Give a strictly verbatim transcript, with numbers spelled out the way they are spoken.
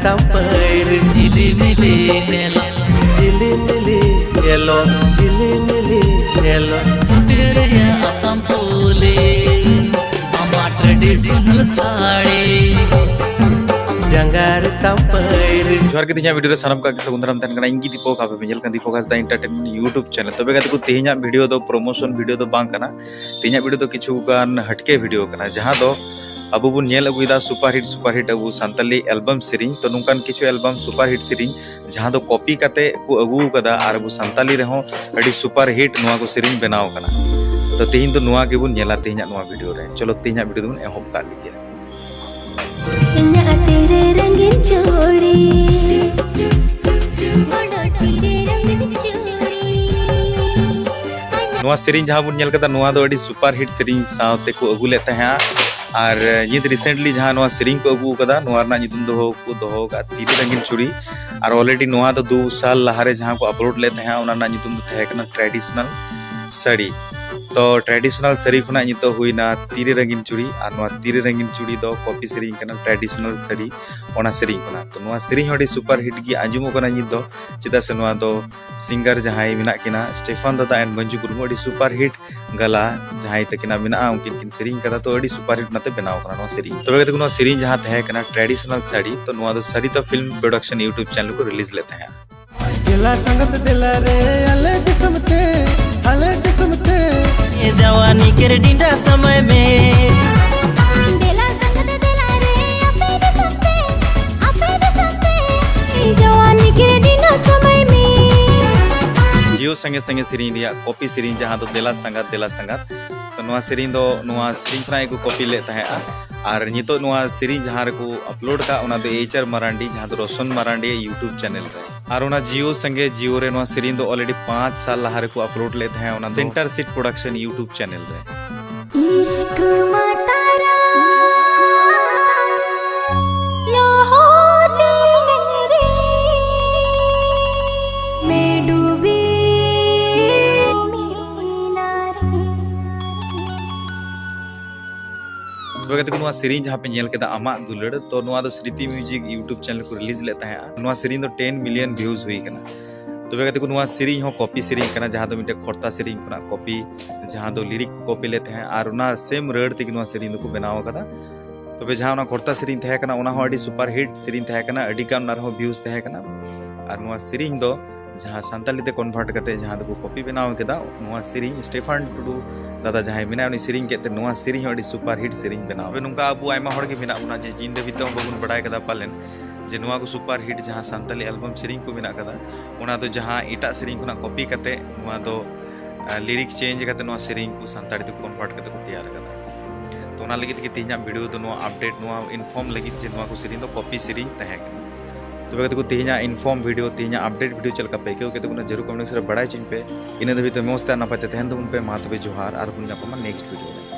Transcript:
ᱛᱟᱢ ᱯᱟᱹᱭᱨ ᱡᱷᱤᱞᱤᱢᱤᱞᱤ ᱧᱮᱞᱚᱜ, ᱡᱷᱤᱞᱤᱢᱤᱞᱤ ᱧᱮᱞᱚᱜ, ᱡᱷᱤᱞᱤᱢᱤᱞᱤ ᱧᱮᱞᱚᱜ᱾ ᱯᱷᱩᱴᱟᱹ ᱨᱮᱭᱟᱜ ᱟᱛᱟᱢ ᱯᱳᱞᱮ, ᱟᱢᱟᱜ traditional ᱥᱟᱹᱲᱤ᱾ ᱡᱟᱸᱜᱟ ᱨᱮ ᱛᱟᱢ ᱯᱟᱹᱭᱨ᱾ ᱡᱚᱦᱟᱨ ᱜᱮ, ᱛᱮᱦᱮᱧᱟᱜ video ᱨᱮ ᱥᱟᱱᱟᱢ ᱠᱚᱣᱟᱜ ᱜᱮ ᱥᱟᱹᱜᱩᱱ ᱫᱟᱨᱟᱢ ᱛᱟᱦᱮᱱ ᱠᱟᱱᱟ᱾ ᱤᱧ ᱜᱮ ᱫᱤᱯᱚᱠ, ᱟᱯᱮ ᱯᱮ ᱧᱮᱞ ᱠᱟᱱᱟ ᱫᱤᱯᱚᱠ ᱦᱟᱸᱥᱫᱟ Entertainment YouTube channel᱾ ᱛᱚᱵᱮ ᱜᱟᱛᱮ ᱠᱚ, ᱛᱮᱦᱮᱧᱟᱜ video ᱫᱚ promotion video ᱫᱚ ᱵᱟᱝ ᱠᱟᱱᱟ᱾ ᱛᱮᱦᱮᱧᱟᱜ video ᱫᱚ ᱠᱤᱪᱷᱩ ᱜᱟᱱ ᱦᱟᱹᱴᱠᱮ video ᱠᱟᱱᱟ, ᱡᱟᱦᱟᱸ ᱫᱚ ᱟᱵᱚ ᱵᱚᱱ ᱧᱮᱞ ᱟᱹᱜᱩᱭᱮᱫᱟ super hit, super hit ᱟᱵᱚ ᱥᱟᱱᱛᱟᱞᱤ album ᱥᱮᱨᱮᱧ᱾ ᱛᱚ, ᱱᱚᱝᱠᱟᱱ ᱠᱤᱪᱷᱩ album super hit ᱥᱮᱨᱮᱧ ᱡᱟᱦᱟᱸ ᱫᱚ copy ᱠᱟᱛᱮ ᱠᱚ ᱟᱹᱜᱩ ᱟᱠᱟᱫᱟ ᱟᱨ ᱟᱵᱚ ᱥᱟᱱᱛᱟᱞᱤ ᱨᱮᱦᱚᱸ ᱟᱹᱰᱤ super hit ᱱᱚᱣᱟ ᱠᱚ ᱥᱮᱨᱮᱧ ᱵᱮᱱᱟᱣ ᱟᱠᱟᱱᱟ᱾ ᱛᱚ, ᱛᱮᱦᱮᱧ ᱫᱚ ᱱᱚᱣᱟ ᱜᱮᱵᱚᱱ ᱧᱮᱞᱟ ᱛᱮᱦᱮᱧᱟᱜ ᱱᱚᱣᱟ video ᱨᱮ᱾ ᱪᱚᱞᱚ, ᱛᱮᱦᱮᱧᱟᱜ video ᱫᱚᱵᱚᱱ ᱮᱦᱚᱵ ᱠᱟᱜ ᱞᱮᱜᱮ᱾ ᱤᱧᱟᱜ ᱛᱤᱨᱮ ᱨᱚᱝᱜᱤᱱ ᱪᱩᱲᱤ, ᱵᱚᱰᱚ ᱛᱤᱨᱮ ᱨᱚᱝᱜᱤᱱ ᱪᱩᱲᱤ᱾ ᱱᱚᱣᱟ ᱥᱮᱨᱮᱧ ᱡᱟᱦᱟᱸ ᱵᱚᱱ ᱧᱮᱞ ᱠᱟᱫᱟ, ᱱᱚᱣᱟ ᱫᱚ ᱟᱹᱰᱤ super hit ᱥᱮᱨᱮᱧ ᱥᱟᱶᱛᱮ ᱠᱚ ᱟᱹᱜᱩ ᱞᱮᱫ ᱛᱟᱦᱮᱸᱜᱼᱟ᱾ ᱟᱨ ᱱᱤᱛ recently ᱡᱟᱦᱟᱸ ᱱᱚᱣᱟ ᱥᱮᱨᱮᱧ ᱠᱚ ᱟᱹᱜᱩ ᱟᱠᱟᱫᱟ, ᱱᱚᱣᱟ ᱨᱮᱱᱟᱜ ᱧᱩᱛᱩᱢ ᱫᱚ ᱠᱚ ᱫᱚᱦᱚ ᱟᱠᱟᱫᱼᱟ ᱛᱤᱨᱮ ᱨᱚᱝᱜᱤᱱ ᱪᱩᱲᱤ᱾ ᱟᱨ already ᱱᱚᱣᱟ ᱫᱚ ᱫᱩ ᱥᱟᱞ ᱞᱟᱦᱟᱨᱮ ᱡᱟᱦᱟᱸ ᱠᱚ upload ᱞᱮᱫ ᱛᱟᱦᱮᱸᱜᱼᱟ, ᱚᱱᱟ ᱨᱮᱱᱟᱜ ᱧᱩᱛᱩᱢ ᱫᱚ ᱛᱟᱦᱮᱸ ᱠᱟᱱᱟ traditional ᱥᱟᱹᱲᱤ᱾ ᱛᱚ, traditional ᱥᱟᱹᱲᱤ ᱠᱷᱚᱱᱟᱜ ᱱᱤᱛᱚᱜ ᱦᱩᱭᱱᱟ ᱛᱤᱨᱮ ᱨᱚᱝᱜᱤᱱ ᱪᱩᱲᱤ, ᱟᱨ ᱱᱚᱣᱟ ᱛᱤᱨᱮ ᱨᱚᱝᱜᱤᱱ ᱪᱩᱲᱤ ᱫᱚ copy ᱥᱮᱨᱮᱧ ᱠᱟᱱᱟ traditional ᱥᱟᱹᱲᱤ, ᱚᱱᱟ ᱥᱮᱨᱮᱧ ᱠᱷᱚᱱᱟᱜ᱾ ᱛᱚ, ᱱᱚᱣᱟ ᱥᱮᱨᱮᱧ ᱦᱚᱸ ᱟᱹᱰᱤ super hit ᱜᱮ ᱟᱸᱡᱚᱢᱚᱜ ᱠᱟᱱᱟ ᱱᱤᱛ ᱫᱚ, ᱪᱮᱫᱟᱜ ᱥᱮ ᱱᱚᱣᱟ ᱫᱚ singer ᱡᱟᱦᱟᱸᱭ ᱢᱮᱱᱟᱜ ᱠᱤᱱᱟ, ᱥᱴᱮᱯᱷᱟᱱ ᱫᱟᱫᱟ and ᱢᱚᱧᱡᱩ ᱢᱩᱨᱢᱩ, ᱟᱹᱰᱤ super hit ᱜᱟᱞᱟ ᱡᱟᱦᱟᱸᱭ ᱛᱟᱹᱠᱤᱱᱟᱜ ᱢᱮᱱᱟᱜᱼᱟ, ᱩᱱᱠᱤᱱ ᱠᱤᱱ ᱥᱮᱨᱮᱧ ᱠᱟᱫᱟ᱾ ᱛᱚ, ᱟᱹᱰᱤ super hit ᱚᱱᱟᱛᱮ ᱵᱮᱱᱟᱣ ᱠᱟᱱᱟ ᱱᱚᱣᱟ ᱥᱮᱨᱮᱧ᱾ ᱛᱚᱵᱮ ᱜᱟᱛᱮ ᱠᱚ, ᱱᱚᱣᱟ ᱥᱮᱨᱮᱧ ᱡᱟᱦᱟᱸ ᱛᱟᱦᱮᱸ ᱠᱟᱱᱟ traditional ᱥᱟᱹᱲᱤ, ᱛᱚ, ᱱᱚᱣᱟ ᱫᱚ ᱥᱟᱨᱤᱛᱟ film production YouTube channel ᱠᱚ release ᱞᱮᱫ ᱛᱟᱦᱮᱸᱜᱼᱟ᱾ ᱫᱮᱞᱟ ᱥᱟᱸᱜᱟᱛ ᱫᱮᱞᱟ ᱨᱮ ᱟᱞᱮ ᱫᱤᱥᱚᱢ ᱛᱮ, ᱟᱞᱮ ᱫᱤᱥᱚᱢ ᱛᱮ᱾ ᱮ ᱡᱟᱣᱟᱱᱤ ᱠᱮᱨ ᱰᱤᱸᱰᱟ ᱥᱟᱢᱟᱭ ᱢᱮ᱾ ᱫᱮᱞᱟ ᱥᱟᱸᱜᱟᱛ ᱫᱮᱞᱟ ᱨᱮ ᱟᱯᱮ ᱫᱤᱥᱚᱢ ᱛᱮ, ᱟᱯᱮ ᱫᱤᱥᱚᱢ ᱛᱮ᱾ ᱮ ᱡᱟᱣᱟᱱᱤ ᱠᱮᱨ ᱰᱤᱸᱰᱟ ᱥᱟᱢᱟᱭ ᱢᱮ᱾ ᱡᱤᱭᱳ ᱥᱟᱸᱜᱮ ᱥᱟᱸᱜᱮ ᱥᱮᱨᱮᱧ ᱨᱮᱭᱟᱜ copy ᱥᱮᱨᱮᱧ, ᱡᱟᱦᱟᱸ ᱫᱚ ᱫᱮᱞᱟ ᱥᱟᱸᱜᱟᱛ ᱫᱮᱞᱟ ᱥᱟᱸᱜᱟᱛ᱾ ᱛᱚ, ᱱᱚᱣᱟ ᱥᱮᱨᱮᱧ ᱫᱚ ᱱᱚᱣᱟ ᱥᱮᱨᱮᱧ ᱠᱷᱚᱱᱟᱜ ᱜᱮᱠᱚ copy ᱞᱮᱫ ᱛᱟᱦᱮᱸᱜᱼᱟ᱾ ᱟᱨ ᱱᱤᱛᱚᱜ ᱱᱚᱣᱟ ᱥᱮᱨᱮᱧ ᱡᱟᱦᱟᱸ ᱨᱮᱠᱚ upload ᱠᱟᱜ, ᱚᱱᱟ ᱫᱚ ᱮᱭᱤᱪ ᱟᱨ ᱢᱟᱨᱟᱱᱰᱤ, ᱡᱟᱦᱟᱸ ᱫᱚ ᱨᱳᱥᱚᱱ ᱢᱟᱨᱟᱱᱰᱤ YouTube channel ᱨᱮ᱾ ᱟᱨ ᱚᱱᱟ ᱡᱤᱭᱳ ᱥᱟᱸᱜᱮ ᱡᱤᱭᱳ ᱨᱮ ᱱᱚᱣᱟ ᱥᱮᱨᱮᱧ ᱫᱚ already ᱯᱟᱸᱪ ᱥᱟᱞ ᱞᱟᱦᱟ ᱨᱮᱠᱚ upload ᱞᱮᱫ ᱛᱟᱦᱮᱸᱜ, ᱚᱱᱟ ᱫᱚ Center Seat Production YouTube channel ᱨᱮ᱾ इश्क मातारा लोहो दिल रे, मैं डूबी मीना रे। ᱛᱚᱵᱮ ᱛᱚᱵᱮ ᱜᱟᱛᱮ ᱠᱚ, ᱱᱚᱣᱟ ᱥᱮᱨᱮᱧ ᱡᱟᱦᱟᱸ ᱯᱮ ᱧᱮᱞ ᱠᱮᱫᱟ ᱟᱢᱟᱜ ᱫᱩᱞᱟᱹᱲ, ᱛᱚ ᱱᱚᱣᱟ ᱫᱚ ᱥᱨᱤᱛᱤ ᱢᱤᱭᱩᱡᱤᱠ YouTube ᱪᱮᱱᱮᱞ ᱠᱚ ᱨᱤᱞᱤᱡᱽ ᱞᱮᱫ ᱛᱟᱦᱮᱸᱜᱼᱟ᱾ ᱱᱚᱣᱟ ᱥᱮᱨᱮᱧ ᱫᱚ ᱴᱮᱱ ᱢᱤᱞᱤᱭᱚᱱ ᱵᱷᱤᱭᱩᱡᱽ ᱦᱩᱭ ᱠᱟᱱᱟ᱾ ᱛᱚᱵᱮ ᱜᱟᱛᱮ ᱠᱚ, ᱱᱚᱣᱟ ᱥᱮᱨᱮᱧ ᱦᱚᱸ ᱠᱚᱯᱤ ᱥᱮᱨᱮᱧ ᱠᱟᱱᱟ, ᱡᱟᱦᱟᱸ ᱫᱚ ᱢᱤᱫᱴᱮᱱ ᱠᱷᱚᱨᱛᱟ ᱥᱮᱨᱮᱧ ᱠᱷᱚᱱᱟᱜ ᱠᱚᱯᱤ, ᱡᱟᱦᱟᱸ ᱫᱚ ᱞᱤᱨᱤᱠ ᱠᱚ ᱠᱚᱯᱤ ᱞᱮᱫ ᱛᱟᱦᱮᱸᱜ ᱟᱨ ᱚᱱᱟ ᱥᱮᱢ ᱨᱟᱹᱲ ᱛᱮᱜᱮ ᱱᱚᱣᱟ ᱥᱮᱨᱮᱧ ᱫᱚᱠᱚ ᱵᱮᱱᱟᱣ ᱟᱠᱟᱫᱟ᱾ ᱛᱚᱵᱮ ᱡᱟᱦᱟᱸ ᱚᱱᱟ ᱠᱷᱚᱨᱛᱟ ᱥᱮᱨᱮᱧ ᱛᱟᱦᱮᱸ ᱠᱟᱱᱟ, ᱚᱱᱟ ᱦᱚᱸ ᱟᱹᱰᱤ ᱥᱩᱯᱟᱨ ᱦᱤᱴ ᱥᱮᱨᱮᱧ ᱛᱟᱦᱮᱸ ᱠᱟᱱᱟ, ᱟᱹᱰᱤ ᱜᱟᱱ ᱚᱱᱟ ᱨᱮᱦᱚᱸ ᱵᱷᱤᱭᱩᱡᱽ ᱛᱟᱦᱮᱸ ᱠᱟᱱᱟ᱾ ᱟᱨ ᱱᱚᱣᱟ ᱥᱮᱨᱮᱧ ᱫᱚ ᱡᱟᱦᱟᱸ ᱥᱟᱱᱛᱟᱞᱤ ᱛᱮ ᱠᱚᱱᱵᱷᱟᱨᱴ ᱠᱟᱛᱮ ᱡᱟᱦᱟᱸ ᱫᱚᱠᱚ ᱠᱚᱯᱤ ᱵᱮᱱᱟᱣ ᱠᱮᱫᱟ, ᱱᱚᱣᱟ ᱥᱮᱨᱮᱧ ᱥᱴᱮᱯᱷᱟᱱ ᱴᱩᱰᱩ ᱫᱟᱫᱟ ᱡᱟᱦᱟᱸᱭ ᱢᱮᱱᱟᱭᱟ, ᱩᱱᱤ ᱥᱮᱨᱮᱧ ᱠᱮᱫ ᱛᱮ ᱱᱚᱣᱟ ᱥᱮᱨᱮᱧ ᱦᱚᱸ ᱟᱹᱰᱤ ᱥᱩᱯᱟᱨ ᱦᱤᱴ ᱥᱮᱨᱮᱧ ᱵᱮᱱᱟᱣ᱾ ᱛᱚᱵᱮ ᱱᱚᱝᱠᱟ ᱟᱵᱚ ᱟᱭᱢᱟ ᱦᱚᱲ ᱜᱮ ᱢᱮᱱᱟᱜ ᱵᱚᱱᱟ ᱡᱮ ᱡᱤᱱ ᱫᱷᱟᱹᱵᱤᱡ ᱛᱮᱦᱚᱸ ᱵᱟᱵᱚᱱ ᱵᱟᱲᱟᱭ ᱠᱟᱫᱟ ᱯᱟᱞᱮᱱ ᱡᱮ ᱱᱚᱣᱟ ᱠᱚ ᱥᱩᱯᱟᱨ ᱦᱤᱴ ᱡᱟᱦᱟᱸ ᱥᱟᱱᱛᱟᱞᱤ ᱮᱞᱵᱟᱢ ᱥᱮᱨᱮᱧ ᱠᱚ ᱢᱮᱱᱟᱜ ᱠᱟᱫᱟ, ᱚᱱᱟ ᱫᱚ ᱡᱟᱦᱟᱸ ᱮᱴᱟᱜ ᱥᱮᱨᱮᱧ ᱠᱷᱚᱱᱟᱜ ᱠᱚᱯᱤ ᱠᱟᱛᱮ ᱱᱚᱣᱟ ᱫᱚ ᱞᱤᱨᱤᱠ ᱪᱮᱧᱡᱽ ᱠᱟᱛᱮ ᱱᱚᱣᱟ ᱥᱮᱨᱮᱧ ᱠᱚ ᱥᱟᱱᱛᱟᱲᱤ ᱛᱮ ᱠᱚᱱᱵᱷᱟᱨᱴ ᱠᱟᱛᱮ ᱠᱚ ᱛᱮᱭᱟᱨ ᱠᱟᱫᱟ᱾ ᱛᱚ ᱚᱱᱟ ᱞᱟᱹᱜᱤᱫ ᱛᱮᱜᱮ ᱛᱮᱦᱮᱧᱟᱜ ᱵᱷᱤᱰᱤᱭᱳ ᱫᱚ ᱱᱚᱣᱟ ᱟᱯᱰᱮᱴ, ᱱᱚᱣᱟ ᱤᱱᱯᱷᱚᱨᱢ ᱞᱟᱹᱜᱤᱫ ᱡᱮ ᱱᱚᱣᱟ ᱠᱚ ᱥᱮᱨᱮᱧ ᱫᱚ ᱠᱚᱯᱤ ᱥᱮᱨᱮᱧ ᱛᱟᱦᱮᱸ ᱠᱟᱱᱟ᱾ ᱛᱚᱵᱮ ᱜᱟᱛᱮ ᱠᱚ, ᱛᱮᱦᱮᱧᱟᱜ ᱤᱱᱯᱷᱚᱨᱢ ᱵᱷᱤᱰᱤᱭᱳ, ᱛᱮᱦᱮᱧᱟᱜ ᱟᱯᱰᱮᱴ ᱵᱷᱤᱰᱤᱭᱳ ᱪᱮᱫ ᱞᱮᱠᱟ ᱯᱮ ᱟᱹᱭᱠᱟᱹᱣ ᱠᱮᱫ ᱛᱟᱵᱚᱱᱟ, ᱡᱟᱹᱨᱩᱲ ᱠᱚᱢᱮᱱᱴ ᱥᱮᱠᱥᱚᱱ ᱨᱮ ᱵᱟᱲᱟᱭ ᱦᱚᱪᱚᱧ ᱯᱮ᱾ ᱤᱱᱟᱹ ᱫᱷᱟᱹᱵᱤᱡ ᱛᱮ ᱢᱚᱡᱽ ᱛᱮ ᱟᱨ ᱱᱟᱯᱟᱭ ᱛᱮ ᱛᱟᱦᱮᱱ ᱛᱟᱵᱚᱱ ᱯᱮ᱾ ᱢᱟ ᱛᱚᱵᱮ ᱡᱚᱦᱟᱨ, ᱟᱨ ᱵᱚᱱ ᱧᱟᱯᱟᱢᱟ ᱱᱮᱠᱥᱴ ᱵᱷᱤᱰᱤᱭᱳ ᱨᱮ᱾